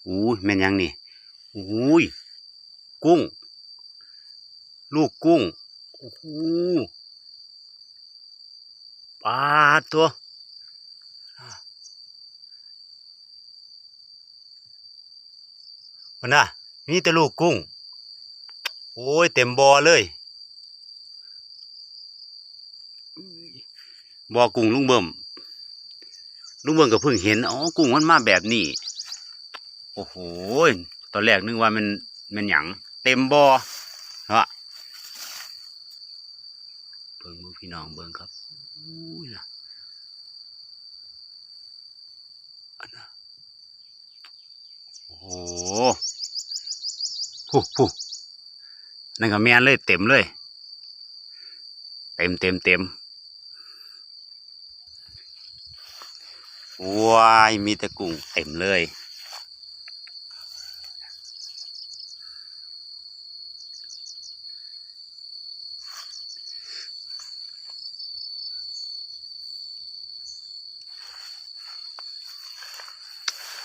ໂອ້ຍ ແມ່ນຫຍັງນີ້? ໂອ້ຍ ກຸ້ງ ລູກກຸ້ງ ໂອ້ໂຫ ປາດໂທ້ ພຸ້ນນະ ມີແຕ່ລູກກຸ້ງ ໂອ້ຍ ເຕັມບໍ່ເລີຍ ບໍ່ກຸ້ງລຸງເບິ່ມ ລຸງເບິ່ມກໍເພິ່ງເຫັນ ອໍ ກຸ້ງມັນມາແບບນີ້ ໂອ້ໂຫ ຕອນແລກນຶກວ່າແມ່ນ ແມ່ນຫຍັງ ເຕັມບໍ່ເນາະ ເບິ່ງ ເບິ່ງ ພີ່ນ້ອງເບິ່ງຄັບ ໂອ້ຍນະ ອັນນະ ໂອ້ໂຫ ພຸ້ ພຸ້ ນັ້ນກໍແມ່ນເລີຍ ເຕັມເລີຍ ເຕັມ ເຕັມ ເຕັມ ໂອ້ຍ ມີແຕ່ກຸ້ງເຕັມເລີຍ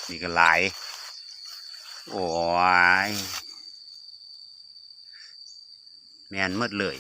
ນີ້ກໍຫຼາຍ ໂອ້ຍ ແມ່ນໝົດເລີຍ